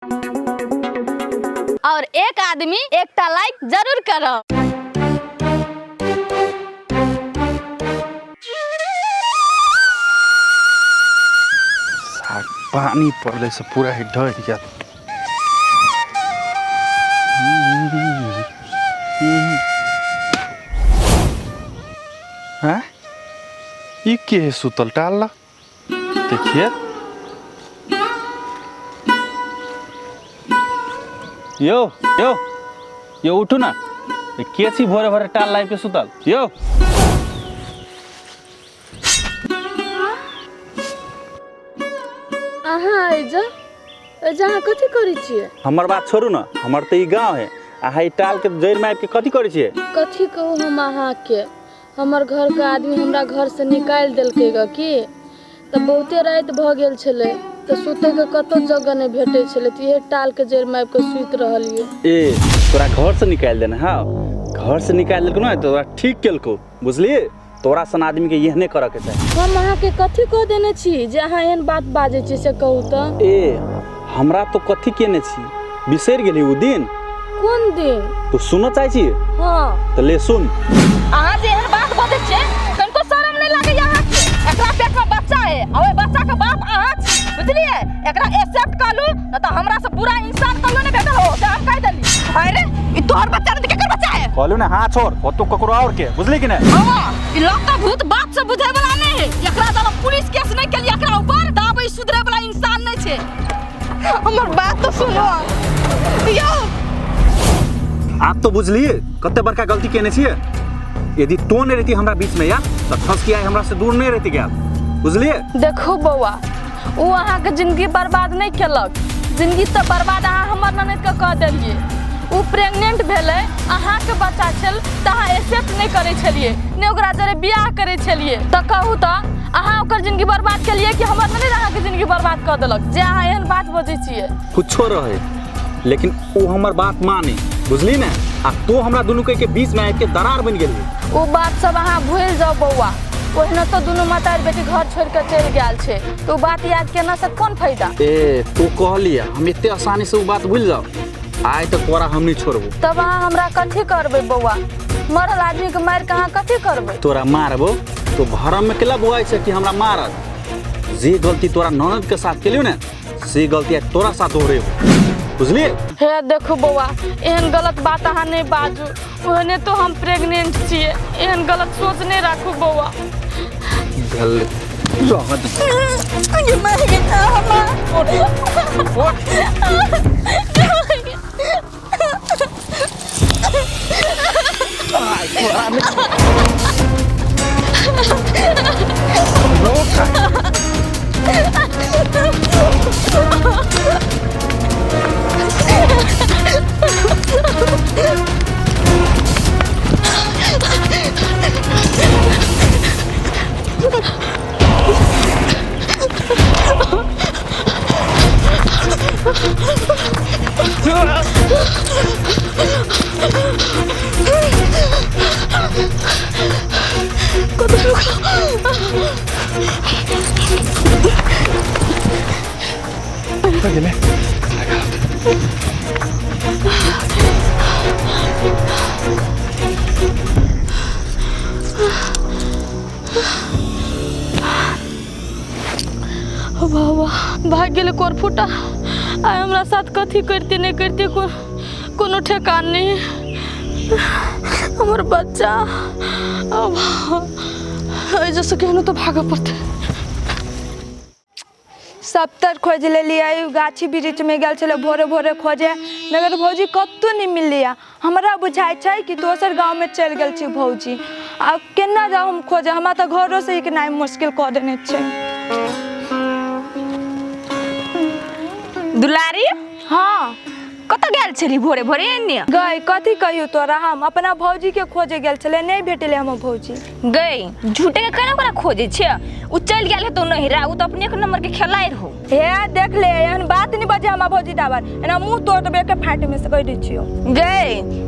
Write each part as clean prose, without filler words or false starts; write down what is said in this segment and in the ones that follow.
और एक आदमी एकटा लाइक जरूर करब। साग पानी पड़ले से पूरा ही ढह गया। हैं ई के है सुतल टाल देखिए। यो यो यो उठू ना, ये के छी भोरे भोरे टाल लाइव के सुतल? यो अहाँ एजा एजा अहाँ कथी करै छियै? हमर बात छोड़ू ना, हमर तऽ ई गाँव है, अहाँ ई टाल के जड़ि में आबि के कथी करै छियै? कथी कहू हम अहाँके, हमर घरके आदमी हमरा घरसँ निकालि देलकै ग की, तऽ बहुते राति भऽ गेल छलै तऽ सुतैके कतौ जगह नहि भेटै छलै तऽ इहे टालके जड़िमे आबि कऽ सुति रहलियै। ए तोरा घरसँ निकालि देने? हाँ घरसँ निकालि देलकौ ने तोरा ठीक केलकौ, बुझलियै? तोरा सन आदमी के एहने करऽ के चाही। हम अहाँके कथी कह देने छी जे अहाँ एहन बात बाजै छी से कहू तऽ? ए हमरा तो कथी केने छी बिसरि गेली उ दिन? कोन दिन? तू सुनऽ चाहै छी? हाँ। तऽ ले सुन। अहाँ जे एहन बात बजै छियै कनिको शरम नहि लागैया अहाँके? एकरा पेट में बच्चा है आ ओहि बच्चा के बाप अहाँ छी, बुझलियै? एकरा एक्सेप्ट कऽ लू न तऽ हमरा से बुरा इंसान कहियो नहि भेटल हो, से हम कहि देली। अरे ई तोहर बच्चा नहीं तऽ केकर बच्चा है? कहलू ना हाँ छोड़, हो तो ककरो और के, बुझली कि नहीं? हाँ, ई लगता भूत बाप से बुझे वाला नहीं है। एकरा जब पुलिस केस नहीं केलिए एकरा ऊपर तब ई सुधरे वाला इंसान नहीं छे। हमर बात तो सुनो यो। आप तो बुझलिए कते बड़का गलती केने छियै। यदि तो नहीं रहती हमरा बीच में यार तो ठस के आइ हमरा से दूर नहीं रहती गया, बुझलिए? देखो बौआ, उ अहाँके जिंदगी बर्बाद नहीं केलक, जिंदगी तऽ बर्बाद अहाँ हमर ननद के कऽ देलियै। उ प्रेग्नेंट भेलै, अहाँके बच्चा छल तऽ अहाँ एक्सेप्ट नहीं करै छलियै, नहि ओकरा जरे बियाह करै छलियै, तऽ कहू तऽ अहाँ ओकर जिंदगी बर्बाद केलियै कि हमर ननद अहाँके जिंदगी बर्बाद कऽ देलक जे अहाँ एहन बात बजै छियै? कुछो रहे लेकिन उ हमर बात माने, बुझली ने? आ तो हमरा दुनू के बीच में आबि के दरार बनि गेली। उ बात सब अहाँ भूलि जाउ बौआ, ओहिना तो दुनू मातार बेटी घर छोड़ के चलि गेल छै, तऽ उ बात याद केना से कोन फायदा? ए तू कहलियै हम एते आसानी से उ बात भूलि जाउ, आइ तक तोरा हम नहीं छोड़बो। तब अहाँ हमरा कथी करबै बौआ? मरल आदमी के मारि के अहाँ कथी करबै? तोरा मारबो तो भरम में केला बुआइ छै कि हमरा मारत? जे गलती तोरा ननद के साथ केलियो ने से गलती आइ तोरा साथ दोहरेबो, बुझलिए? हे देखू बौआ, एहन गलत बात अहाँ नहीं बाजू, ओहने तो हम प्रेग्नेंट छियै, एहन गलत सोच नहीं राखू बौआ। गलत रहत। वाह भाग गेलै कोर फूटा। आइ हमरा साथ कथी करते नहीं करते कोनो ठेकान नहीं। हमर बच्चा अब एहिजे केहनो तो भागऽ पड़तै। सब तर खोज लेलियै, गाछी वृक्ष में गेल छलै भोरे भोरे खोजे, मगर भौजी कतहु नहि मिललियै। हमरा बुझाइ छै कि दोसर गाँवमे चलि गेल छै भौजी, आब केना जाउ हम खोजे? हमरा तऽ घरोसँ निकलनाइ मुश्किल कऽ देने छै। दुलारी? हाँ। कतऽ गेल छली भोरे भोरे एन्ने? गई कथी कहियौ तोरा, हम अपना भौजी के खोजे गेल छलै, नहीं भेटलै हमर भौजी। गई झूठे के केना ओकरा खोजे छियै? उ चलि गेल हेतौ नहिरा, उ तऽ अपने एक नंबर के खेलाइ रहो। हे देख ले, एहन बात नहीं बजे हमरा भौजी दाबर, एना मुंह तोड़ देबे के फाट में से कह दै छियो। गै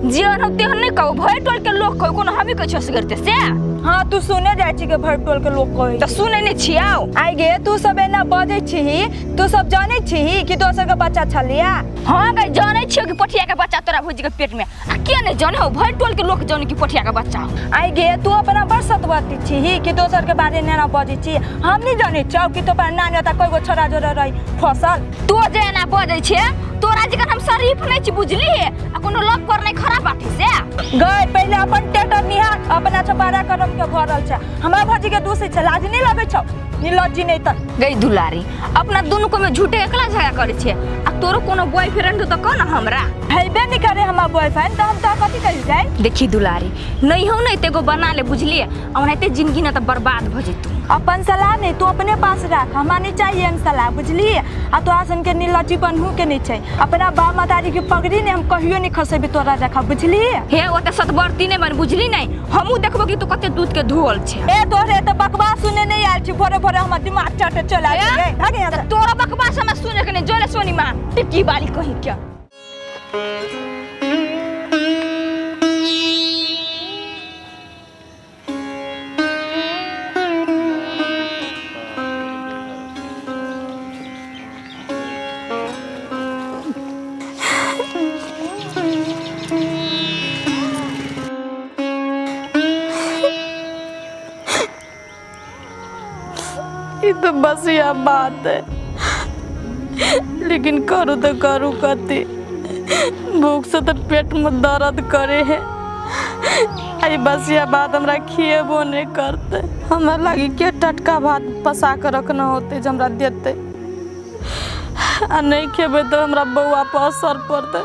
जीवन हम तेहन नहीं कहू, भरि टोल के लोग कहू, कोनो हमी कहै छियो असगरते से। हाँ तू सुने जाइ छी के भरि टोल के लोग कहै। तऽ सुनै नहि छियौ। आइ गे तू सब एना बजै छिही, तू सब जानै छिही कि दोसर के बच्चा छलिया? हाँ गै जानै छियौ कि पोठिया के बच्चा तोरा भौजी के पेट में, आ के नहीं जानै हौ, भरि टोल के लोग जानै कि पोठिया के बच्चा हौ। आइ गे तू अपना बड़ सतवती छिही कि दोसर के बारे में एना बजै छी? हम नहीं जानै छियौ कि तो नानी ओतऽ कईगो छोरा जोरा रही फसल। तो जे एना बजै छै तोरा जखन हम शरीफ नहीं छी बुझली, आ कोनो लग पर नहीं खराब बात है से। गए पहले अपन टेटर निहार, अपना छपारा करम के भरल छै, हमरा भौजी के दूसै छै, लाज नहीं लगै छौ? निलज्जी नहीं त। गई दुलारी अपना दुनू को में झूठे एकला झगड़ा करे छे, आ तोरो कोनो बॉयफ्रेंड तो कह ना हमरा। हेबे नहीं करे हमरा बॉयफ्रेंड, त हम तो कथी कहि जाय? देखी दुलारी नहीं हो नहीं तेगो बना ले बुझलिए, ओनाहिते जिंदगी ना त बर्बाद भ जेतू। अपन सलाह नहीं तू अपने पास राख, हमरा नहीं चाहिए एहन सलाह बुझलिए। आ तोरा सन के निलज्जीपन हूँ के नहीं छै, अपना बाप महतारी के पगड़ी ने हम कहियो नहीं खसेबी तोरा जखा बुझलिए। हे ओते सतबरती नहीं बन बुझली नहीं, हमहू देखबो कि तू कते दूध के धोल छे। ए तोरे त बकवास सुने नहीं आयल छी, भोरे भोरे हमर दिमाग चटे चल आयल छै। भाग यहाँ से। तोरा बकवास हमरा सुने के नहीं, जोले सोनी मां टिकी बाली कहीं क्या। ये तो बस यह बात है, लेकिन करू तो करू कथी, भूख से तो पेट में दर्द करे है। आई बस यह बात हमरा खिएबो नहीं करते, हमरा लगी के टटका भात पसा के रखना होते जो हमरा देते, आ नहीं खेबे तो हमरा बउआ पर असर पड़ते।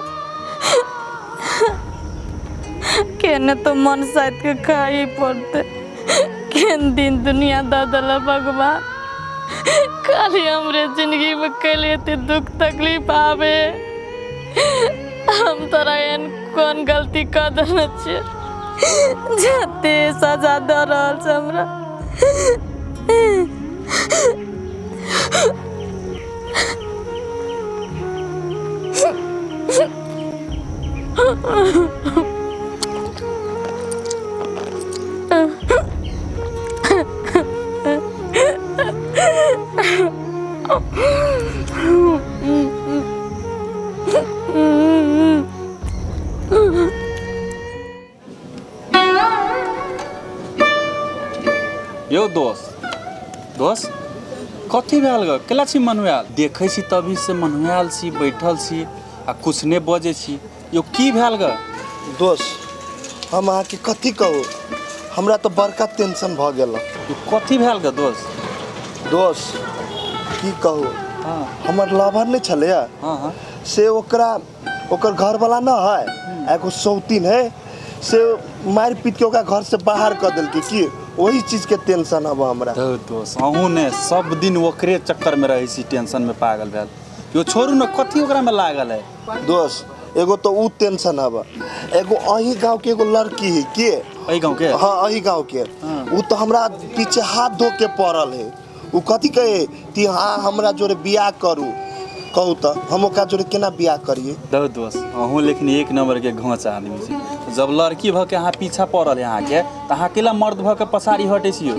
केने तो मन साइत के खाई पड़ते, केन दिन दुनिया दे दिल भगवान, खाली हमरे जिंदगी में कैले एते दुख तकलीफ आवे। हम तोरा एहन कोन गलती कर देने छियै जते सजा दऽ रहल छै हमरा। यो दोस्त दोस्त कथी भेल ग, केला छी मनुआयल? देखै छी तभी से मनुआयल छी, बैठल छी आ कुछ नहीं बजै छी, यो की भेल ग? दोस्त हम अहाँके कथी कहू, हमरा तो बड़का टेंशन भ गेल। यो कथी भेल ग दोस्त? दोस्त की कहू, हाँ हमर लवर नहीं छलैया, हाँ हाँ से ओकरा ओकर घरवाला न है, एगो सौतीन है, से मारि पीट के ओकरा घर से बाहर कर देलकै, की वही चीज के टेंशन हब हमरा। तो दोस्त अहूँ ने सब दिन ओकरे चक्कर में रहै छी, टेंशन में पागल भेल। यो छोड़ू न, कथी ओकरा में लागल है? दोस्त एगो तो उ टेंशन हब, एगो अही गाँव के एगो लड़की है के, अही गाँव के? हाँ अही गाँव के, उ तो हमरा पीछे हाथ धो के पड़ल है, उ कथी कहे कि हाँ हमरा जोरे बियाह करू, कहू तो हम ओकरा जोरे केना बियाह करिए? दो दोस्त अहूँ लेकिन एक नंबर के घोंच आदमी छी, जब लड़की भऽ के अहाँ पीछा पड़ल है अहाँके, तऽ अहाँ अकेला मर्द भऽ के पछाड़ी हटै छियौ।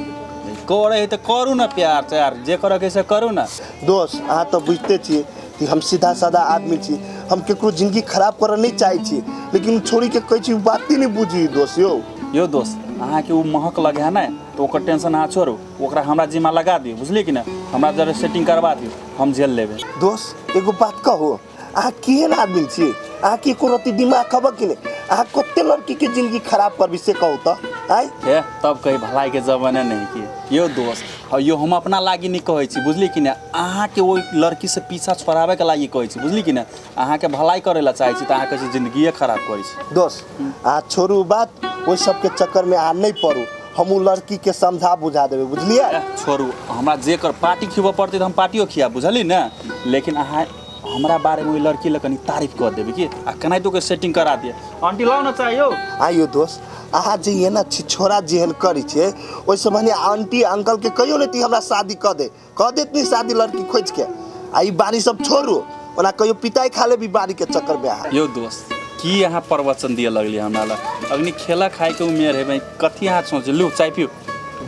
करै है तऽ करू न प्यार त्यार, जे करऽ के से करू न। दोस्त अहाँ तऽ बुझिते छियै कि हम सीधा साधा आदमी छी, हम केकरो जिंदगी खराब करऽ नहीं चाहै छी, लेकिन छोड़ी के कहै छी बाते नहीं बुझी दोस्त। यौ यो दोस्त अहाँके ओ महक लगे है ने, तऽ ओकर टेंशन अहाँ छोड़ू, ओकरा हमरा जिम्मा लगा दियौ बुझलियै कि नहि, हमरा जरा सेटिंग करवा दियौ, हम झेल लेबै। दोस्त एगो बात कहू, अहाँ केहन आदमी छी, अहाँके एको रत्ती दिमाग खबर कि नहि? अहाँ कते लड़की के जिंदगी खराब करबी से कहू तऽ? आइ हे तब कही भलाई के जमाना नहीं कि यो दोस्त, यो हम अपना लागी नहीं कहै छी बुझली कि नहि, अहाँके ओहि लड़की से पीछा छोड़ाबे के लागी कहै छी बुझली कि नहि, अहाँके भलाई करे ला चाहै छी तऽ अहाँ कहै छी जिंदगिए खराब करै छी। दोस्त अहाँ छोड़ू बात, ओहि सबके चक्कर में अहाँ नहीं पड़ू, हम उ लड़की के समझा बुझा देबै बुझलियै? छोड़ू हमरा जेकर पार्टी खिबऽ पड़तै तऽ हम पार्टियो खियाब बुझली ने, लेकिन अहाँ हमरा बारे में ओहि लड़की लए कनी तारीफ कऽ देबै कि, आ केनाहितो के सेटिंग करा दिअ। आंटी लाउ न चाय यौ। आइयो दोस्त अहाँ जे एना छिछोरा जेहन करै छियै, ओहिसँ बढ़िआँ आंटी अंकलके कहियो नहि ती हमरा शादी कऽ दे, कऽ देत नहीं शादी लड़की खोजिके। आ ई बारी सब छोड़ू, ओना कहियो पिताई खा लेब ई बारीके चक्करमे अहाँ। यौ दोस्त, की अहाँ प्रवचन दिअ लगलियै हमरा लग? अग्नि खेला खाइके उमेर है भाई, कथी अहाँ सोच लू? चाय पियू।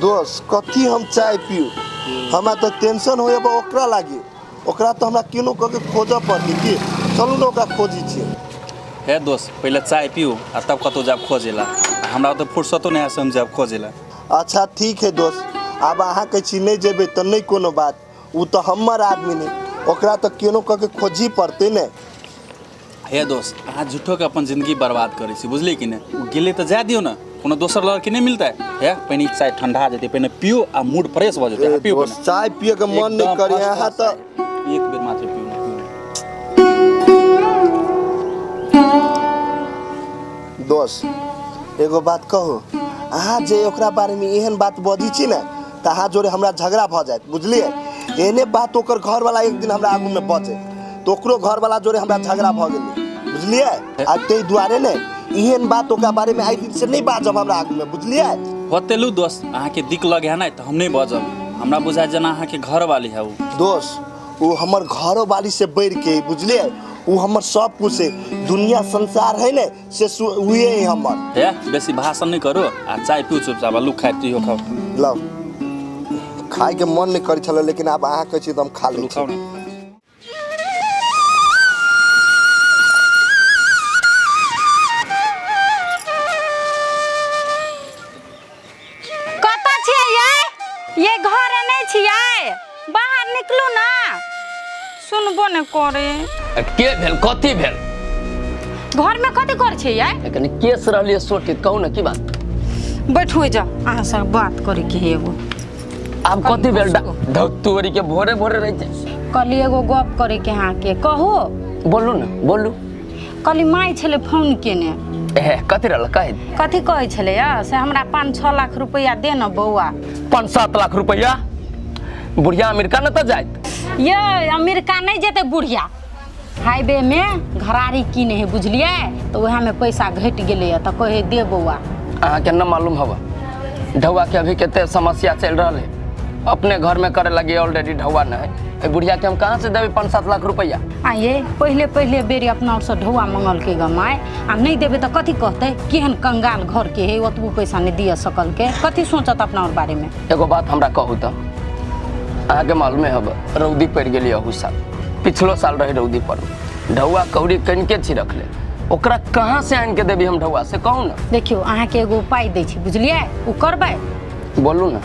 दोस्त कथी हम चाय पियू, हमरा तऽ टेंशन होइए बा ओकरा लागी। ओकरा तऽ हमरा केनो कऽ के खोजऽ पड़तै की? चलू ने ओकरा खोजै छियै। हे दोस्त, पहिले चाय पियू आ तब कतहु जायब खोजै ला। हमरा तऽ फुर्सतो नहि है से हम जायब खोजै ला। अच्छा ठीक है दोस्त, आब अहाँ कहै छी नहि जेबै तऽ नहि कोनो बात, ओ तऽ हमर आदमी नहि, ओकरा तऽ केनो कऽ के खोजही पड़तै ने। हे दोस्त, अहाँ झूठोके अपन जिंदगी बर्बाद करै छी, बुझलियै कि नहि? ओ गेलै तऽ जाय दियौ ने, कोनो दोसर लड़की नहि मिलतै। हे पहिने चाय ठंडा जेतै, पहिने पियू आ मूड फ्रेश भऽ जेतै। पियू। दोस्त, चाय पियके मन नहि एकदम करै first अहाँ class तऽ। चाय। एक बेर मात्र पियू ने, पियू। दोस्त एगो बात कहू, अहाँ जे ओकरा बारेमे एहन बात बजै छी ने तऽ अहाँ जोरे हमरा झगड़ा भऽ जायत, बुझलियै? एहने बात ओकर घरवाला एक दिन हमरा आगूमे बजै तऽ ओकरो घरवाला जोरे हमरा झगड़ा भऽ गेलै, बुझलियै? आ ताहि दुआरे ने एहन बात ओकरा बारेमे आइ दिनसँ नहि बाजब हमरा आगूमे, बुझलियै? होते लू दोस्त, अहाँके दिक लगे है नहि तऽ हम नहि बजब। हमरा बुझाय जेना अहाँके घरवाली है ओ। दोस्त ओ हमर घरोवाली से बढ़ि के है, बुझलियै? ओ हमर सब कुछ है, दुनिया संसार है ने से उहे है हमर। हे बेसी भाषण नहि करू आ चाय पियू चुपचाप, आ लू खाइ पियो खाउ। लाउ, खाइके मन नहि करै छलै लेकिन आब अहाँ कहै छी तऽ हम खा लै लू छी। खाउ ने। कतऽ छियै यै? ये घर नहि छियै, बाहर निकलू ना। सुनबो नहि करे। के भेल, कथी भेल? घरमे कथी करै छियै यै? कनि केस रहलियै सोटित, कहू ने की बात? बैठू जा, अहाँ से बात करे के है एगो। आब कथी भेल? धतुअरी के भोरे भोरे रहै छै। कहली एगो गप करे के अहाँके, कहू? बोलू ने, बोलू। कहली माय छलै फोन केने। ए कथी रहल कहि? कथी कहै छलै य से हमरा 5-6 लाख रुपैआ दे ने बौआ। 5-7 लाख रुपैआ? बुढ़िया अमेरिका ने तऽ जाइत। ये अमेरिका नहि जेतै बुढ़िया, हाईवे में घरारी कीने है, बुझलियै? तऽ उएहमे पैसा घटि गेलैए तऽ कहै दे बौआ। अहाँके न मालूम हवा ढौआ के अभी कते समस्या चलि रहल है, अपने घर में करे लगी ऑलरेडी ढौआ न है, बुढ़िया के हम कहाँ से देबै 5-7 लाख रुपैआ? आ ये पहिले पहिले बेरी अपना ओरसँ ढौआ मंगलकै ग माय, आ नहि देबै तऽ कथी कहतै? केहन कंगाल घर के है, ओतबो पैसा नहि दिअ सकल के, कथी सोचत अपना और बारे में? एगो बात हमरा कहू तऽ, अहाँके मालूमे हब रौदी पड़ि गेली अहू साल, पिछलो साल रहे रौदी पर, ढौआ कौड़ी कनिके छी रखले, ओकरा कहाँ से आनि के देबी हम ढौआ से कहू ने? देखियौ अहाँके एगो उपाय दै छी, बुझलियै? ओ करबै? बोलू ने।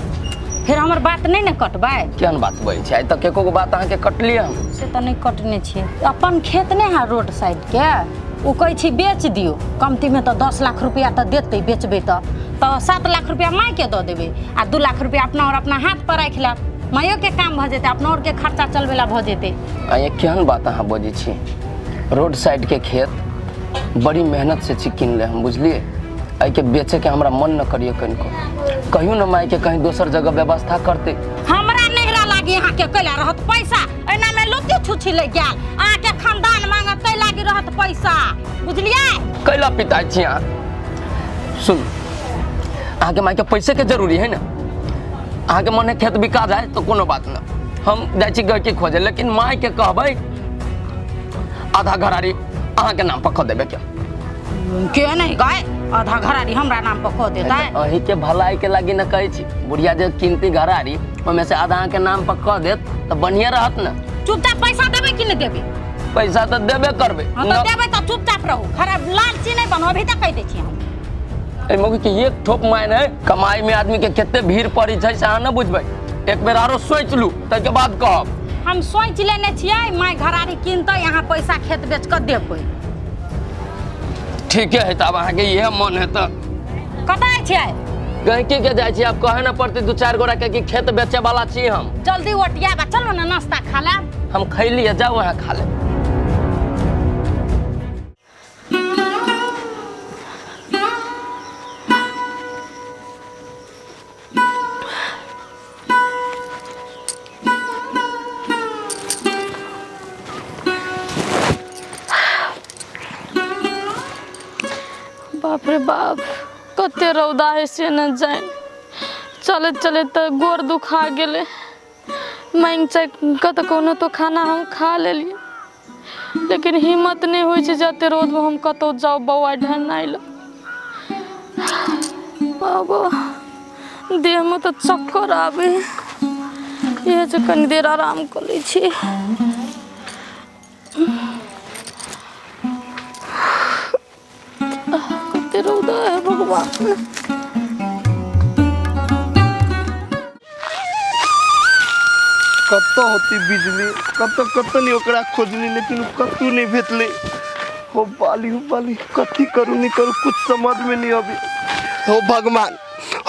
फेर हमर बात नहि ने कटबै? केहन बात बजै छै, आइ तक एको गो बात अहाँके कटलियै हम? से तऽ नहि कटने छियै। अपन खेत नहि है रोड साइड के, ओ कहै छी बेच दियौ, कमतीमे तऽ 10 लाख रुपैआ तऽ देतै, बेचबै तऽ 7 लाख रुपैआ मायके दऽ देबै आ 2 लाख रुपैआ अपना और अपना हाथ पर राखि लेब, मायोके काम भऽ जेतै, अपना औरके खर्चा चलबै ला भऽ जेतै। आ ये केहन बात अहाँ बजै छी? रोड साइड के खेत बड़ी मेहनत से छी किनले हम, बुझलियै? एहिके बेचैके हमरा मन न करिए कनिको, कहियो न मायके कहीं दोसर जगह व्यवस्था करते। हमरा नहिरा लागी अहाँके कैला रहत पैसा, एना में लुत्ती छुछी ले गेल, अहाँके खानदान मांगत तै लागी रहत पैसा, बुझलियै? कैला पिताइ छी अहाँ? सुन, अहाँके मायके पैसे के जरूरी है ने, अहाँके मन है खेत बिका जाए तो कोनो बात न, हम जाइ छी गहकी खोजे, लेकिन मायके कहबै आधा घरारी अहाँके नाम पर कऽ देबै। के नहीं गाय आधा घरारी हमरा नाम पर कऽ देतै? अही के भलाई के लागी न कहै छी, बुढ़िया जे कीनती घरारी ओहिमे से आधा अहाँके नाम पर कऽ देत तऽ बढ़िया रहत ने। चुपचाप पैसा देबै कि नहि देबै? पैसा तऽ देबे करबै। हाँ तऽ देबै तऽ चुपचाप रहू, खराब लालची नहि बनू, अभी तक कहि दै छी हम। एहि मौके के एक ठोप माइन है, कमाई में आदमी के कते भीड़ पड़ी छै से अहाँ न बुझबै, एक बेर आरो सोचि लू ताहिके बाद कहब। हम सोचि लेने छियै माय घरारी कीनतै, अहाँ पैसा खेत बेच कऽ देबै। ठीके है, तऽ आब अहाँके इएह मन है तऽ। कतऽ छियै? गहिकी के जाइ छी, आब कहे न पड़तै 2-4 गोरा के कि खेत बेचे वाला छी हम। जल्दी ओटियाब, चलू ने नाश्ता खा लेब। हम खैलियै, जाउ अहाँ खा लेब। बाप रे बाप, कते रौदा है से न जानि। चलैत चलैत तऽ गोर दुखा गेलै। माँगि चाँगि कऽ तऽ कहुनो तऽ खाना हम खा लेलियै, लेकिन हिम्मत नहि होइ छै जे एते रौदमे हम कतहु जाउ बौआ ढहनाइ लए। बाबा, देहमे तऽ चक्कर आबै है। इएह जे कनि देर आराम कऽ लै छी। कते रौदा है भगवान। कतऽ होती बिजली? कतऽ कतऽ नहि ओकरा खोजली, लेकिन ओ कतहु नहि भेटलै। हो बाली, हो बाली, कथी करू नहि करू, कुछ समझ में नहीं अभी। हो भगवान,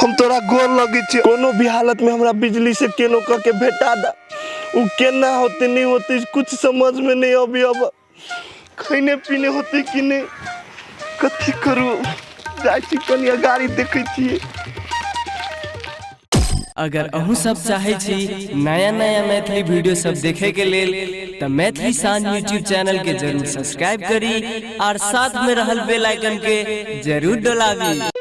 हम तोरा गोर लगै छी, कोनो भी हालत में हमरा बिजली से केनो करके भेटा दा। उ केना होते नहीं होते, कुछ समझ में नहीं अभी। अब खैने पीने होते कि नहीं? कथी करू? जाइ छी, कनि गाड़ी देखै छियै। अगर अहूँ सब चाहै छी नया नया मैथिली वीडियो सब देखे के लेल, तऽ मैथिली शान यूट्यूब चैनल के जरूर सब्सक्राइब करी और साथ में रहल बेल आइकन के जरूर डोलाबी।